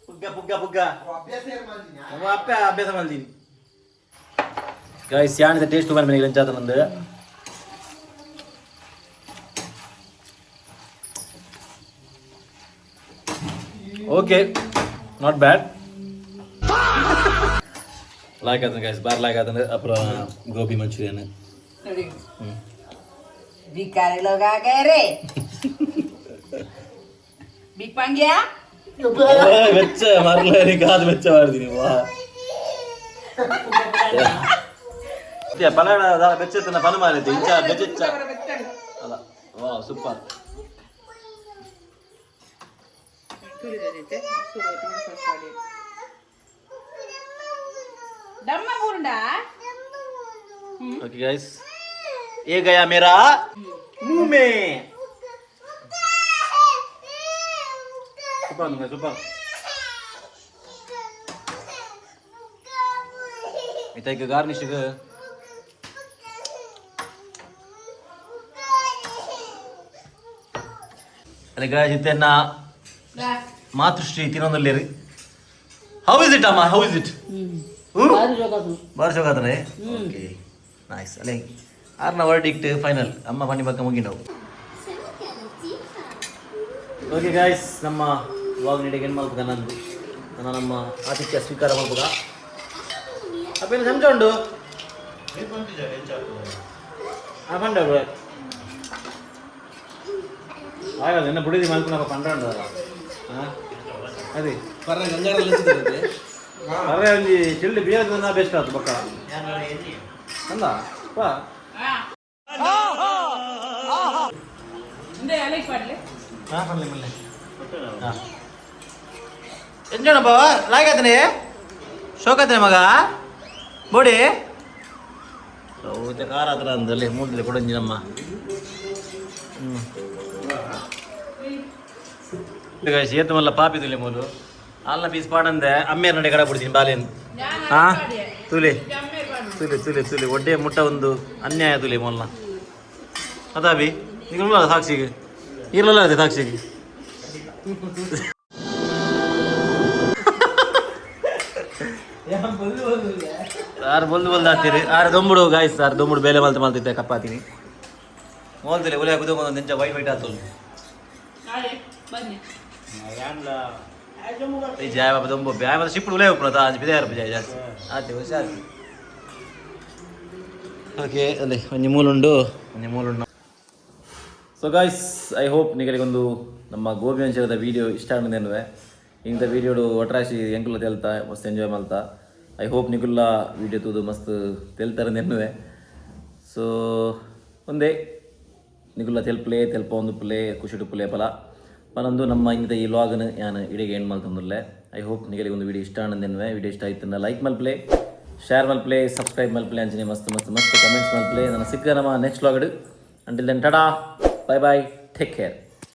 ಪುಗ್ಗ ಪುಗ್ಗ ಪುಗ್ಗ. ನಮ್ಮ ಅಪ್ಪ ಅಭ್ಯಾಸ ಮಾಡ್ತೀನಿ ಗಾಯ್ಸ್. ಯಾಣಿದ ಟೇಸ್ಟ್ ತುಂಬ ಮನೆಗೆ ಲಂಚಾತ ನಂದು. Okay, not bad. Like ಆತನ ಗಾಯ್ಸ್, ಬಾರ್ ಲಾಯ್ಕ್ ಆತನ. ಅப்புறம் ಗೋಬಿ ಮಂಚೂರಿಯನ್. भिखारी लोग आ गए रे. भीख मांगिया. ವೆಚ್ಚ ಮರಲೇ ಕಾದು ವೆಚ್ಚ ಮಾಡ್ತೀನಿ ವಾ. ಪಲಾಡ ಬೆಚ್ಚ ಪನು ಮಾರಿತ್ತು ಇಂಚ ಬೆಚ್ಚ ಅಲ್ಲ. ವಾ, ಸೂಪರ್. ದಮ್ಮ ಬೂರ್ಂಡಾ. ओके गाइस, ये गया मेरा मुंह में. Super super. ಇತ್ತ ಗಾರ್ನಿಶ್. ಅಲ್ಲ ಗಾಯ್ಸ್, ಇತ್ತೆನ್ನ ಮಾತೃಶ್ರೀ ತಿನ್ನೊಂದುಲ್ಲೇರು. How is it ಅಮ್ಮ? How is it? ಬಾರಿ ಶೋಕಾತನೆ. Okay, nice. ಅಲ್ಲೇ ಆರ್ನ ವರ್ಡಿಕ್ಟ್ ಫೈನಲ್. ಅಮ್ಮ ಬನ್ನಿ ಬಕ್ಕ ಮುಗಿನವು. ಓಕೆ ಗಾಯ್ಸ್, ನಮ್ಮ ವ್ಲಾಗ್ ನೀಡಿಗೆ ಏನು ಮಲ್ಪುಗ ನಂದು ನನ್ನ ನಮ್ಮ ಆತಿಥ್ಯ ಸ್ವೀಕಾರ ಮಲ್ಪುಗ. ಅಪ್ಪೇನು ಚಮಚ ಉಂಡು? ಆ ಪಂಡ ಆಗಲ್ಲ ಎನ್ನ ಬುಡಿದಿ ಮಲ್ಪುನಪ್ಪ. ಪಂಡ ಉಂಡು ಹಾಂ, ಅದೇ ಅರೆ ಒಂಜಿ ಚಿಲ್ಡ್ ಬಿಯರ್ ಬೆಸ್ಟ್ ಆತು ಬಕ್ಕ ಅಲ್ಲ ಪಾ. ಹಾಂ, ಪನ್ಲೆ ಮಲ್ಲೆ. ಹಾಂ, ಎಂಜಣ ಬಾವ ಲಾಯ್ಕಾತನೆ ಶೋಕಾತನೆ ಮಗ ಬೋಡಿ ಹೌದ. ಕಾರ ಹತ್ರ ಅಂದಲ್ಲಿ ಮೂಡ್ಲಿ ಕೊಡಂಜಿ ನಮ್ಮ. ಹ್ಞೂ ಏತು ಮಲ್ಲ ಪಾಪಿ ತುಲೆ ಮೂಲು ಅಲ್ಲ ಪೀಸ್ ಪಾಡಂದೆ ಅಮ್ಮೇರ್ ನಡೆ ಕಡ ಬಿಡ್ತೀನಿ ಬಾಲೇನು. ಹಾ, ತುಲೆ ತುಲೆ ತುಲೆ ತುಲೆ ಒಡ್ಡೆ ಮುಟ್ಟ ಒಂದು ಅನ್ಯಾಯ ತುಲೆ ಮೊಲ್ಲ. ಅದಾಬಿ ಈಗ ಸಾಕ್ಷಿಗೆ ಇರಲ್ಲ ಅದೇ ಸಾಕ್ಷಿಗೆ. ಆರು ಬೊಲ್ದು ಬೊಲ್ದು ಹಾಕ್ತೀರಿ. ಆರು ದೊಂಬುಡು ಗಾಯ್ಸ್, ಆರು ದೊಂಬುಡು ಬೇಲೆ ಮಲ್ತ ಮಲ್ತಿದ್ದೆ ಕಪ್ಪಾತೀನಿ ಮೋಲ್ತಿಲ್ಲ. ಉಲೆ ಕುದೊಂದು ನೆಂಚ ವೈಟ್ ವೈಟ್ ಆತು. ಬನ್ನಿ. ಈ ಜಾಯ ಬಾಬಾ ದೊಂಬು ಬ್ಯಾಯ ಮತ್ತೆ ಶಿಪ್ಪುಡು ಉಲೆ ಉಪ್ಪುನ ತಾ ಅಂಚ ಬಿದೆ ಜಾಯ ಜಾಸ್ತಿ ಆತೆ ಹುಷಾರು. ಓಕೆ, ಅಲ್ಲೇ ಒಂಜಿ ಮೂಲುಂಡು, ಒಂಜಿ ಮೂಲುಂಡು. ಸೊ ಗಾಯ್ಸ್, I hope ನಿಗಲಿಗೊಂದು ನಮ್ಮ ಗೋಬಿ ಮಂಚೂರಿದ ವಿಡಿಯೋ ಇಷ್ಟ ಆಗಿದೆ. ಇಂಥ ವಿಡಿಯೋಡು ಒಟ್ರಾಶಿ ಎಂಕುಲ ತೆಲ್ತಾ ಮಸ್ತ್ enjoy Malta. I hope ನಿಕುಲ್ಲ video ತೂದು ಮಸ್ತ್ ತೆಲ್ತಾರೆ ನೆನ್ನುವೆ. ಸೊ ಒಂದೇ ನಿಕುಲ್ಲ ತೆಲ್ಪಲೆ ತೆಲ್ಪ ಒಂದು ಪುಲೆ ಖುಷಿಡು ಪುಲೆ ಪಲ ಪನೊಂದು ನಮ್ಮ ಇಂಥ ಈ ವ್ಲಾಗ್ನ ಯಾನ್ ಇಡೆಗೆ ಎಂಡ್ ಮಲ್ತೊಂದುಲ್ಲೆ. I hope ನಿಗಲಿಗೆ ಒಂದು ವಿಡಿಯೋ ಇಷ್ಟ ಆನಂದೆನ್ನುವೆ. ವಿಡಿಯೋ ಇಷ್ಟ ಆಯ್ತು ಲೈಕ್ ಮಲ್ಪಲೆ, ಶೇರ್ ಮಲ್ಪಲೆ, ಸಬ್ಸ್ಕ್ರೈಬ್ ಮಲ್ಪಲೆ, ಅಂಚನೆ ಮಸ್ತ್ ಮಸ್ತ್ ಮಸ್ತ್ ಕಮೆಂಟ್ಸ್ ಮಲ್ಪಲೆ. ನನ್ನ ಸಿಕ್ಕ ನಮ್ಮ next vlog. Until then, tada, bye bye, take care.